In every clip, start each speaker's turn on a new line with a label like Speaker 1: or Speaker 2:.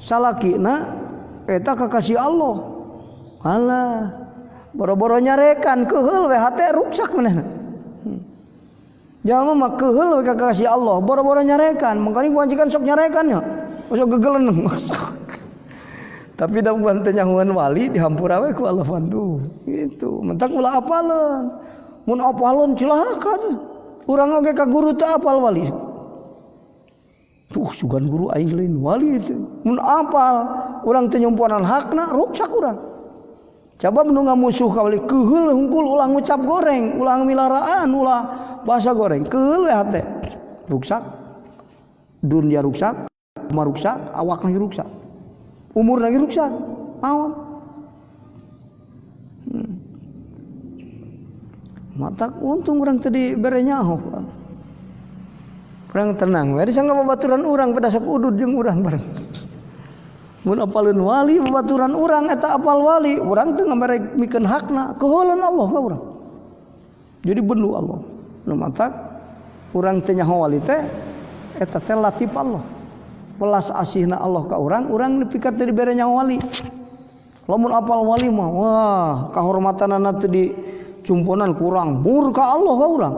Speaker 1: Salakina eta kakasih Allah. Alah, boro-boro nyarekan keheul we hate ruksak manehna. Jalma mah keheul we kakasih Allah, boro-boro nyarekan, mangkani pamajikan sok nyarekan nya. Sok gegeleneng masak. Tapi da bukan teu nyahuan wali dihampura we ku Allah bantu. Gitu. Mentak ulah apaleun. Mun apaleun cilaka. Urang oge ka guru teu apal wali. Tuh sugan guru aing lain wali itu. Mun apal urang teu nyumponan hakna ruksak urang. Coba nu ngamusuh ka wali keheul hungkul ulah ngucap goreng, ulah milaraan, ulah bahasa goreng. Keheul we hate. Ruksak. Dunia ruksak, mah ruksak, awak lagi ruksak. Umur lagi ruksak. Maon. Matak untung urang tadi bere nyaho. Urang tenang we disangka babaturan urang pada sok udud jeung urang bareng. Mun apaleun wali babaturan urang eta apal wali, urang teu ngamere mikeun hakna, keuheuleun Allah ka urang. Jadi bendu Allah. Nu matak urang teu nyaho wali teh eta teh latif Allah. Welas asihna Allah ka urang, urang nepi ka teu dibere nyaho wali. Lamun apal wali mah wah kahormatanana teu dicumponan kurang, murka Allah ka urang.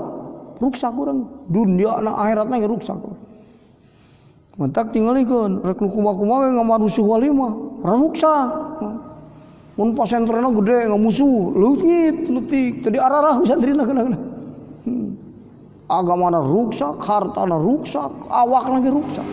Speaker 1: Ruksak urang dunia na akhiratna ge ruksak. Mantak tingalikeun rek nu kumaha-kumaha we ngamarusuh wali mah ruksak. Mun pasantrenna gede ngamusuh leungit leutik teu diararah ku santrina kana-kana. Agamana ruksak, hartana ruksak, awakna ge ruksak.